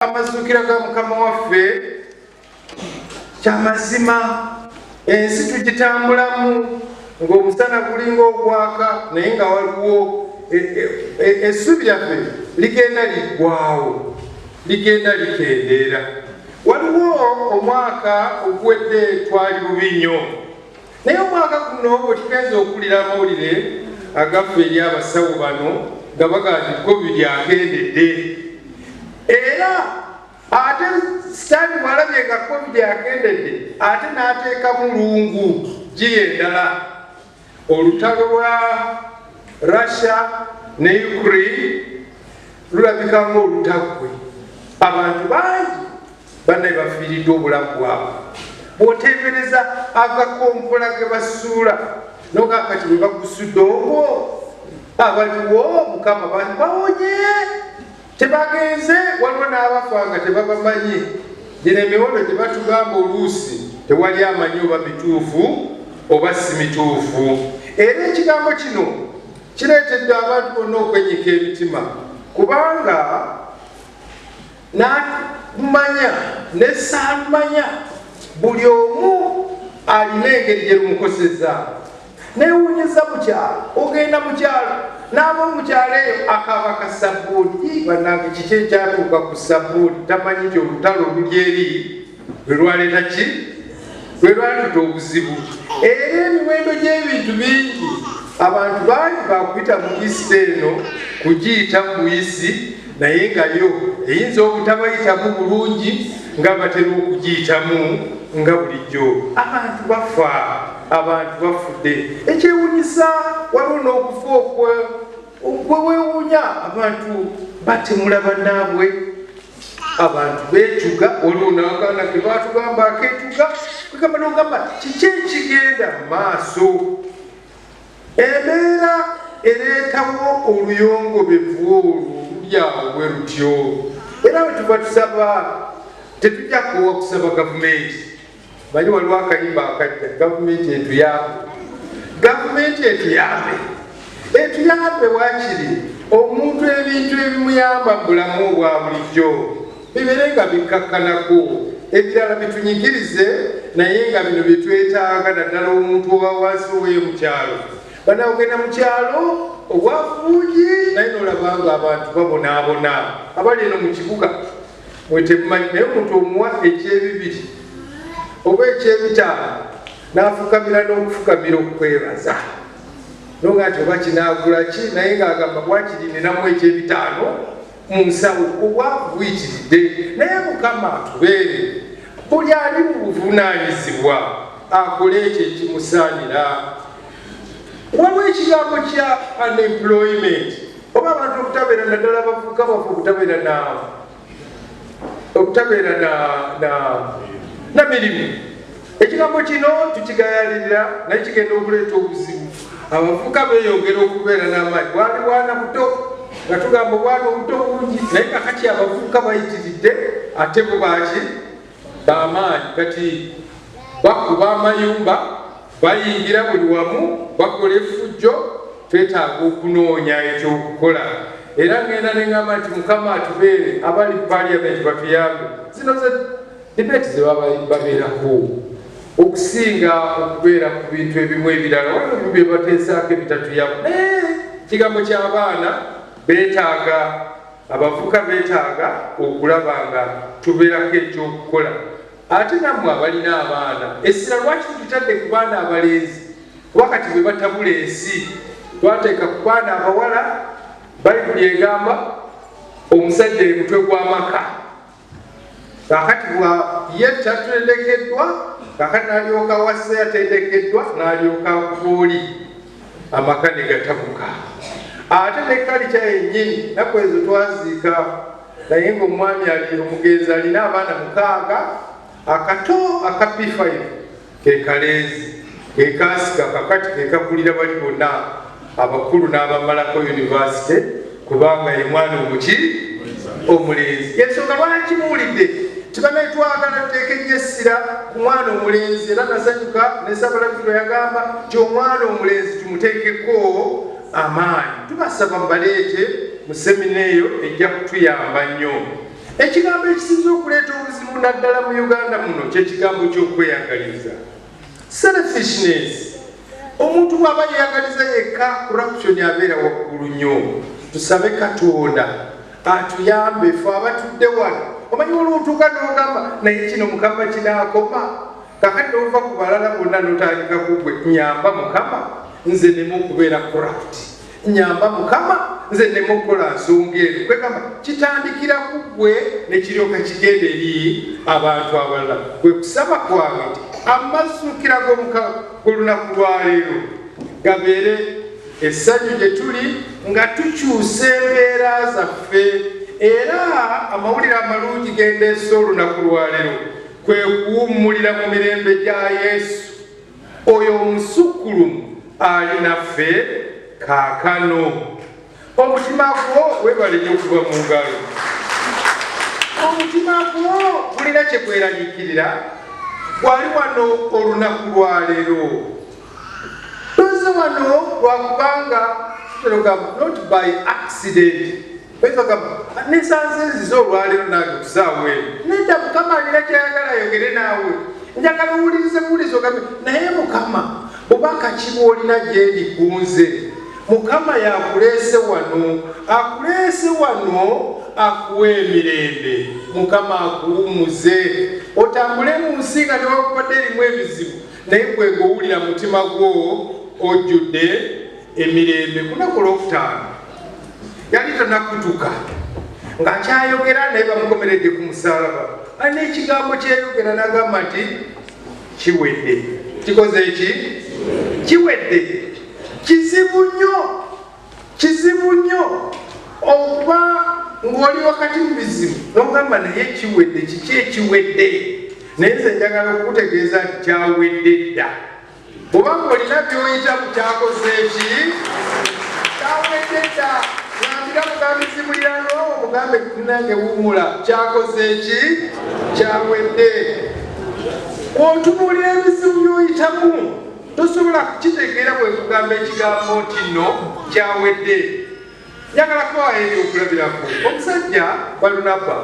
Amazuukira ga Mukama waffe kyamazima, ensi tugitambulamu ng'omusana gulinga ogwaka, naye nga waliwo essuubi lyaffe ligenda liggwawo, ligenda likendeera. Waliwo omwaka oguwedde twali bubi nnyo, naye omwaka guno bwe tugenza okuwulira amawulire agaffe eri abasawo bano nga bagamba nti COVID akendedde, era ate Sitaani bw'alabye nga COVID akendedde, ate n'ateekamu lungu giyo endala. Olutalo lwa Russia ne Ukraine lulabika ng'olutaggwe. Abantu bangi bannaye bafiiriddwa obulamu bwabwe. Bw'oteebereza agakompola ge basuula nogakati bwe bagusudde ogwo, abaliwo Mukama bawonye, tebagenze. Waliwo n'abafa nga tebabamanyi. Gino emiwendo gye batugamba oluusi tewali amanyi oba mituufu oba si mituufu. Era ekigambo kino kireetedde abantu bonna okwenyika emitima, kubanga n'akumanya ne saalumanya buli omu alina engeri gye lumukoseza. Newuunyiza mu kyalo, ogenda mu kyalo n'ab'omukyalo eyo akaaba ka sabbuuni. Bannange, kiki ekyatuuka ku sabbuuni? Tamanyi nti olutalo oluli eri lwe lwaleeta ki, lwe lwaleeta obuzibu. Era emiwendo gy'ebintu bingi, abantu bangi bakuyita mu Easter eno kugiyita mu buyisi, naye nga yo eyinza obutabayitamu bulungi nga batera okugiyitamu nga bulijjo. Abantu bafa, abantu bafudde. Ekyewunyisa, waliwo n'okufa okwe wewuunya, abantu batemula bannaabwe, abantu beetuga. Waliwo n'akaana ke baatugamba akeetuga, kwegamba nogamba kiki ekigenda mu maaso? Embeera ereetawo oluyongobevu olwo luli awo bwe lutyo. Era bwe tuba tusaba, tetujja kuwa kusaba gavumenti. Manyi waliwo akayimba akajja, "Gavumenti etuyambe, gavumenti etuyambe, etuyambe." Wakiri omuntu ebintu ebimuyamba mu bulamu obwa bulijjo bibeere nga bikkakkanako, ebirala bitunyigirize, naye nga bino byetwetaaga, naddala omuntu owa wansi oweyo mu kyalo. Bana ogenda mu kyalo, obwavu bungi, naye nolaba nga abantu babonaabona. Abali eno mu kibuga mwetemumanyi, naye omuntu omuwa ekyebibiri oba ekyebitaano n'afukamira n'okufukamira okwebaza, noga nti oba kinaagula ki, naye ng'agamba bwakiri ninamu ekyebitaano mu nsawo. Obwavu buyitiridde, naye Mukama atubeere. Buli ali mu buvunaanyizibwa akole ekyo ekimusaanira. Waliwo ekigambo kya unemployment, oba abantu obutabeera, naddala abavubuka baffe, obutabeera na mirimu. Ekigambo kino tukigayalirira, naye kigenda okuleeta obuzibu. Abavubuka beeyongera okubeera n'amaanyi. Bwali bwana buto nga tugamba obwana obuto bungi, naye kakati abavubuka bayitiridde, ate bo baki bamaanyi. Kati bakuba amayumba, bayingira buli wamu, bakola effujjo. Twetaaga okunoonya ekyokukola. Era ngenda neŋŋamba nti Mukama atubeere. Abali Parliament batuyambe. Zino ze debate ze babeerako okusinga okubeera ku bintu ebimu ebirala. Waliwo ebimu bye bateesaako ebitatuyamba, naye kigambo ky'abaana beetaaga, abavubuka beetaaga okulaba nga tubeerako ekyokukola. Ate nammwe abalina abaana, essira lwaki tututadde ku baana abalenzi? Kuba kati bwe batabula ensi. Twateeka ku baana abawala. Bayibuli egamba omusajja ye mutwe gw'amaka. Kakati bwa ye tatendekeddwa, kakati n'alyoka wassa yatendekeddwa, n'alyoka akuba oli, amaka ne gatabuka. Ate ne kalica yennyini, naku ezo twaziika, naye ngaomwami ali omugenzi alina abaana 6, akato aka P5 ke kalenzi kekasika, kakati kekakulira bali bonna abakulu n'abamalako university, kubanga ye mwana omuki omulenzi. Ensonga lwaki muwulidde tibanaye twagala tuteeke nnyo essira ku mwana omulenzi, era nasanyuka ne Ssabalabirizi yagamba nti omwana omulenzi tumuteekeko amaanyi. Tubasaba mubaleete mu seminar eyo, ejja kutuyamba nnyo. Ekigambo ekisinze okuleeta obuzibu naddala mu Uganda muno kyekigambo ky'okweyagaliza, selfishness. Omuntu bw'aba yeyagaliza yekka, corruption abeera waggulu nnyo. Tusabe Katonda atuyambe fe abatudde wano. Omanyi olwotuuka n'ogamba, naye kino Mukama kinaakoma kakati, nova ku balala bonna notandika kugwe, nyamba Mukama nze neme okubeera corrupt, nyamba Mukama nze neme okukola nsonga eno. Kwegamba kitandikira ku ggwe nekiryoka kigenda eri abantu abalala. Kwe kusaba kwange nti amazuukira g'olunaku lwaleero gabeere essanyu gye tuli nga tukyusa embeera zaffe. Era amawulire amalungi gendeese olunaku lwaleero kwe kuwummulira mu mirembe gya Yesu oyo omusukkulumu ali naffe kaakano. Omutima gwo webale nnyo okuva mu ngalo. Omutima gwo gulina kye gweraliikirira gwali wano olunaku lwaleero. Toze wano lwakubanga tutera not by accident. Oyinza nesanze nzize olwaleero nange kusaawa eno. Nedda, Mukama alina kyayagala ayogere naawe. Njagala owulirize buwulizi ogambe, naye Mukama bubaka ki bw'olina gyendi ku nze? Mukama yakuleese wano, akuleese wano akuwa emirembe. Mukama akuwummuze otambule mu nsi nga newakubadde erimu ebizibu, naye gwe ng'owulira mutima gwo ojjudde emirembe. Ku lunaku olwokutaano yali tanakutuka ng'akyayogera, naye bamukomeredde ku musalaba. Alina ekigambo kyeyogera n'agamba nti kiwedde. Kikoze eki? Kiwedde. Kizibu nnyo, kizibu nnyo okuba ng'oli wakati mu bizibu n'ogamba naye kiwedde. Kiki ekiwedde? Naye nze njagala okukutegeeza nti kyawedde dda. Obanga olina byoyitamu, kyakoze eki? Kyawedde dda. Gambira mugambizi mulirano, omugambe nange wummula, kyakoze eki? Kyawedde. Otunuulira ebizibu byoyitamu, tosobola kukitegeera bwe kugamba ekigambo nti nno kyawedde. Njagala kubawayo ebyokulabirako. Omusajja Balunabba,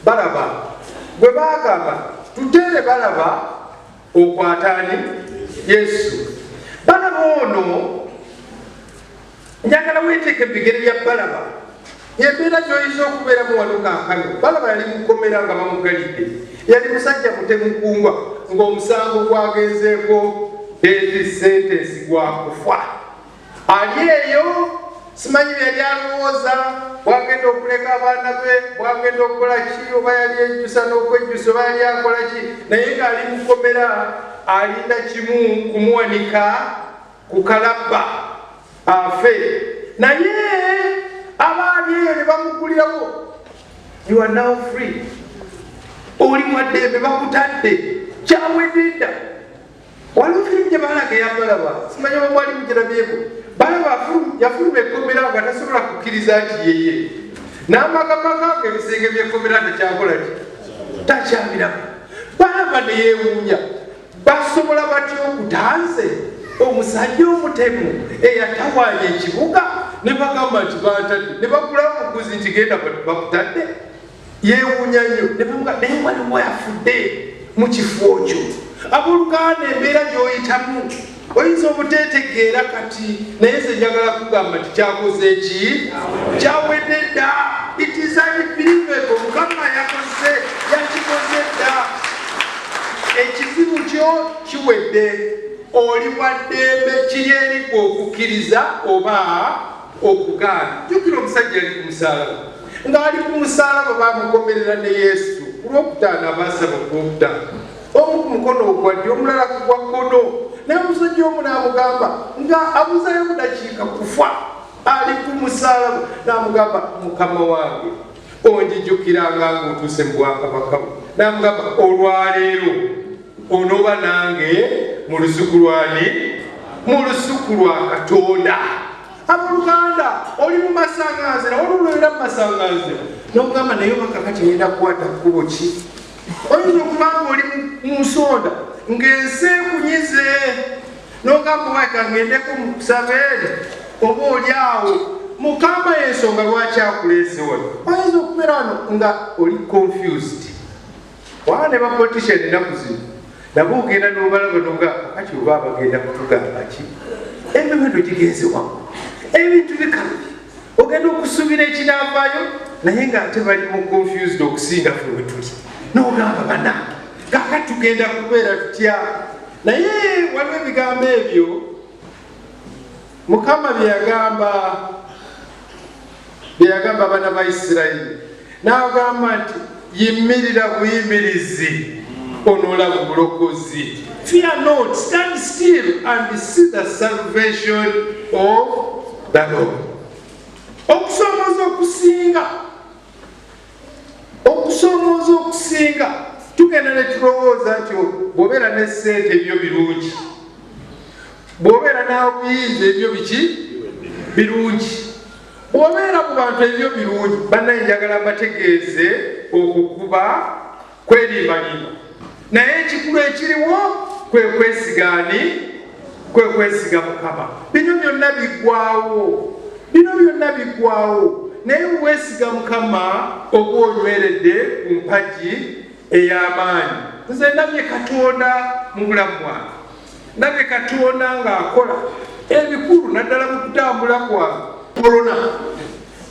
Balaba gwe baagamba tuteere Balaba okwataani Yesu. Balaba ono, njagala weeteeke mu bigere bya Balaba, embeera gy'oyinza okubeeramu wano kaakano. Balaba yali mukomera nga bamugalidde. Yali musajja mutemukungwa, ng'omusango gwagenzeeko death sentence, gwa kufa. Ali eyo simanyi byeyali alowooza, bwagenda okuleka abaana be, bwagenda okukola ki, oba yali ejjusa n'okwejjusa, oba yali akola ki, naye ng'ali mukomera alinda kimu, kumuwanika ku kalabba afe. Naye abaali eyo ne bamugulirawo, "You are now free, oli mwaddembe, bakutadde, kyawedde dda." Waliwo firimu gye baalaga eya Balaba, simanyi oba mwali mugirabyeko. Balaba yafuluma ekkomera nga tasobola kukkiriza nti yeye, n'amagamaga nga ebisenge by'ekkomera takyakola ki, takyabirako. Balaba ne yeewuunya, basobola batya okutanze omusajja omutemu eyatawaanya ekibuga? Ne bagamba nti bantadde, ne bagulawo omuguzi nti genda, bakutadde. Yeewuunya nnyo, ne bamuga naye waliwo afudde mu kifo kyo. Abooluganda, embeera gy'oyitamu oyinza obuteetegeera kati, naye nze njagala kugamba nti kyakoze eki? Kyawedde dda. It is unbelievable. Mukama yakoze, yakikoze dda. Ekizibu kyo kiwedde, oli waddembe. Kiri erigwa okukkiriza oba okugaana. Jjukira omusajja yali ku musaalaba, ng'ali ku musaalaba bamukomerera ne Yesu ku Lwokutaano. Abaasaba ku Lwokutaano, omu ku mukono ogwa ddyo, omulala ku gwa kkono. Naye omusajja omu n'amugamba nga abuzayo budakiika kufa, ali ku musaalaba, n'amugamba, "Mukama wange, onjijukiranga ng'otuuse mu bwakabaka bwo." N'amugamba, "Olwaleero onooba nange mu lusuku lwani? Mu lusuku lwa Katonda." Abooluganda, oli mu masanganzira, olulwera mu masanganzira n'ogamba, naye oba kakati ngenda kukwata kkubo ki? Oyinza okuba nga oli mu nsonda ng'ensi ekunyize n'ogamba, "Waika ngendeko mu kusaba eri." Oba oli awo Mukama yensonga lwaki akuleese wano. Oyinza okubeera wano nga oli confused. Waa ne bapolitician ennaku zino nabo ogenda n'obalaba noga kati oba abagenda kutugamba ki, emiwendo gigenze waggulu, ebintu bikalubye, ogenda okusuubira ekinaavaayo naye ng'ate bali mu confused okusinga ffe we tuli, n'ogamba bannange kaakati tugenda kubeera tutya? Naye waliwo ebigambo ebyo Mukama bye yagamba abaana ba Isirayiri, n'agamba nti, "Yimirira buyimirizi onoolaba obulokozi." Fear not, stand still and see the salvation of the Lord. Okusoomooza okusinga tugenda ne tulowooza nti bw'obeera ne ssente ebyo birungi, bw'obeera n'obuyinza ebyo biki birungi, bw'obeera mu bantu ebyo birungi. Bannaye, njagala mbategeeze okukuba kwerimbalimba, naye ekikulu ekiriwo kwe kwesigaani, kwe kwesiga Mukama. Bino byonna biggwawo, bino byonna biggwawo, naye bwesiga Mukama oba onyweredde ku mpagi ey'amaanyi. Nze ndabye Katonda mu bulamu bwange, ndabye Katonda ng'akola ebikulu, naddala mu kutambula kwange. Korona,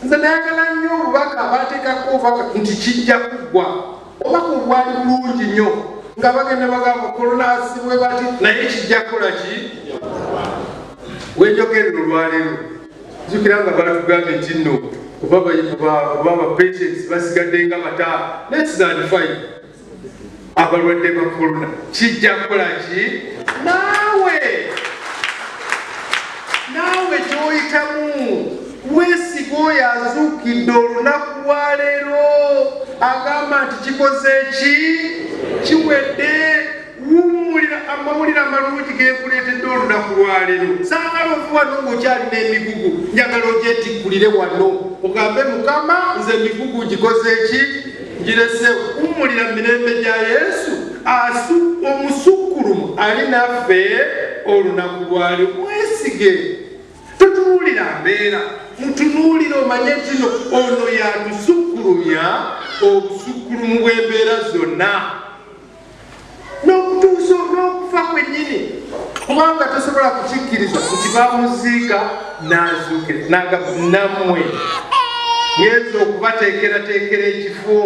nze nayagala nnyo obubaka bateekako obubaka nti kijja kuggwa. Obubaka obwali bulungi nnyo nga bagenda bagamba korona asibwe bati, naye kijja kukola ki? Wenjogerera olwaleero, jjukira nga batugambye nti nno oba aba patients basigadde nga bataano, less than five, abalwadde ba korona. Kijja kukola ki? Naawe kyoyitamu, weesiga oyo azuukidde olunaku lwaleero, agamba nti kikoze ki? Kiwedde. Wummulira amawulire amalungi gekuleetedde olunaku lwaleero. Saagala ova wano ng'okyalina emigugu, njagala ogyetikkulire wano ogambe, "Mukama, nze emigugu ngikoze ki? Ngirese." Wummulira mu mirembe gya Yesu omusukkulumu ali naffe olunaku lwaleero. Mwesige, totunuulira mbeera, mutunuulire omanye nti no ono yatusukkulumya obusukkulumu bw'embeera zonna n'okutuusa n'okufa kwennyini, kubanga tosobola kukikkiriza nti bamuziika n'azuukira n'agamba, "Nammwe ngenza okubateekerateekera ekifo.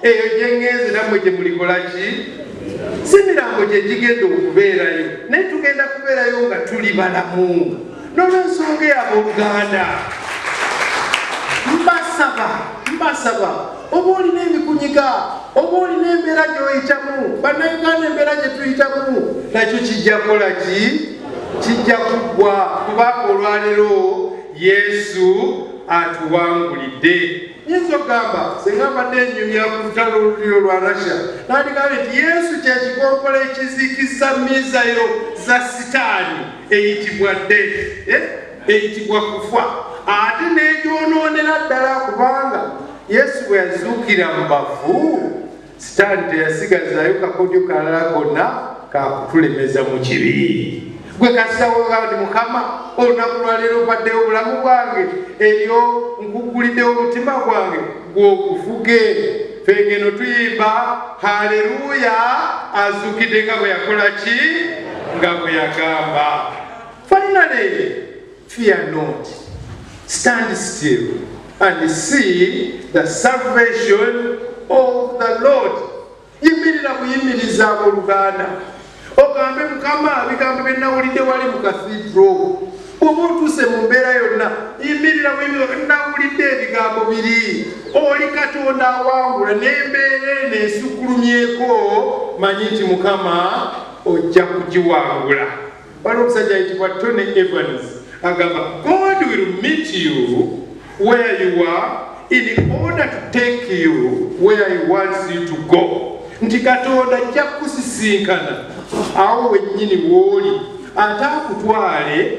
Eyo gye ngenze nammwe gye mulikola ki?" Si mirambo gye gigenda okubeerayo, naye tugenda kubeerayo nga tuli balamu. N'olwensonga eyo, abooluganda, mbasaba, mbasaba, oba olina emikunyiga, oba olina embeera gy'oyitamu, Bannayuganda, embeera gye tuyitamu, nakyo kijja kukola ki? Kijja kuggwa, kubanga olwaleero Yesu atuwangulidde. Nyinza okugamba senga mbadde enyumya ku lutalo oluliro lwa Russia, nandigambye nti Yesu kyekikompola ekizikiza missile za Sitaani eyitibwa death, eh? Eyitibwa kufa, ate n'egyonoonera ddala, kubanga Yesu bwe yazuukira mu bafu, Sitaani teyasigazaayo kakodyo kalala konna kakutulemeza mu kibi. Gwe kasitawoga nti, "Mukama, olunaku lwaleero mpaddeyo obulamu bwange eryo, nkuguliddewo omutima gwange gwogufuge." Fengeno tuyimba haleluya, azuukidde nga bwe yakola ki? Nga bwe yagamba. Finally, fear not, stand still and see the salvation of the Lord. Yimirira buyimiriza, abooluganda, ogambe, "Mukama, bigambo bye nawulidde wali mu cathedral." Oba otuuse mu mbeera yonna, yimirira buyimiriza, "Nawulidde ebigambo biri, oli Katonda awangula n'embeera eno esukkulumyeko, manyi nti Mukama ojja kugiwangula." Waliwo omusajja ayitibwa Tony Evans, agamba, "God will meet you where you are in order to take you where he wants you to go," nti Katonda ajja kusisinkana awo wennyini w'oli ate akutwale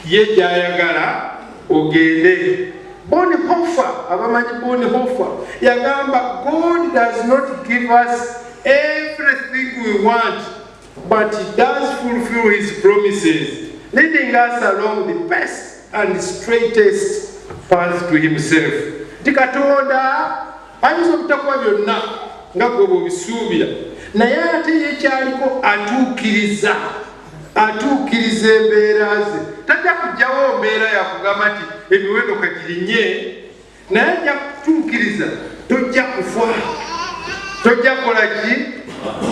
ye gy'ayagala ogende. Bonhoeffer, abamanyi Bonhoeffer, yagamba, "God does not give us everything we want, but he does fulfill his promises, leading us along the best." and straightest path to himself. Nti Katonda ayinza obutakuwa byonna nga gwe bw'obisuubira, naye ate ye kyaliko atuukiriza, atuukiriza embeera ze. Tajja kugyawo mbeera yakugamba nti emiwendo kagirinye, naye ajja kutuukiriza. Tojja kufa, tojja kukola ki,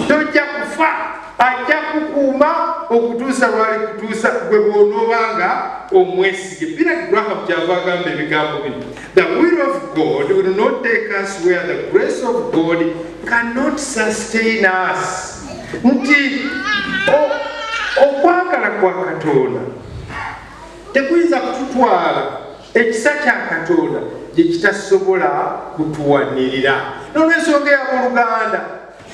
tojja kufa. Ajja kukuuma okutuusa lwali kutuusa gwe bw'onoobanga omwesige. Billy Graham kyava agamba ebigambo bino: "The will of God will not take us where the grace of God cannot sustain us." Nti okwagala kwa Katonda tekuyinza kututwala ekisa kya Katonda gye kitasobola kutuwanirira. N'olwensonga ey'abooluganda,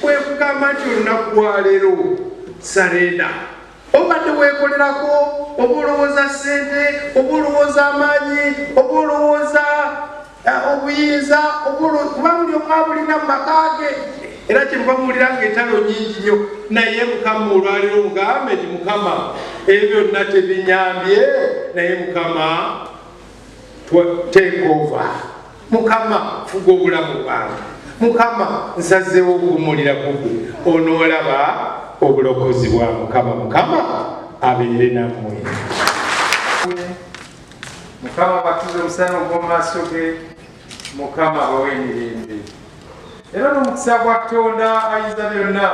kwe kugamba nti olunaku lwaleero surrender. Obadde weekolerako, oba olowooza ssente, oba olowooza amaanyi, oba olowooza obuyinza, kuba buli omu abulina mu maka ge, era kyemuva muwulira nga entalo nyingi nnyo. Naye Mukama olwaleero mugambe nti, "Mukama, ebyo byonna tebinyambye, naye Mukama, take over. Mukama, fuga obulamu bwange. Mukama, nsazeewo okuwummulira ku gwe." Onoolaba obulokozi bwa Mukama. Mukama abeere nammwe. Mukama batuze omusana ogw'omu maaso ge. Mukama abawe emirembe, era n'omukisa gwa Katonda ayinza byonna,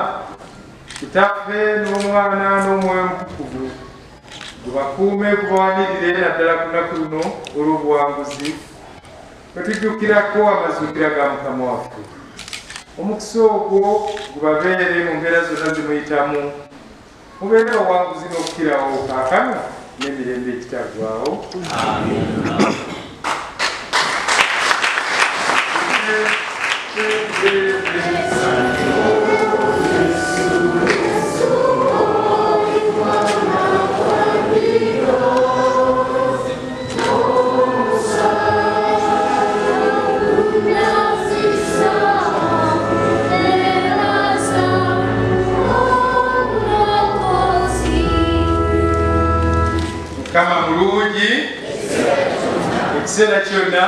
Kitaffe n'Omwana n'Omwoyo Omutukuvu, gubakuume, gubawanirire, naddala ku lunaku luno olw'obuwanguzi bwe tujjukirako amazuukira ga Mukama waffe. Omukisa ogwo gubabeere mu mbeera zonna zimuyitamu, mubeere bawanguzi n'okukirawo kaakano n'emirembe egitaggwaawo. Mukama mulungi ekiseera kyonna.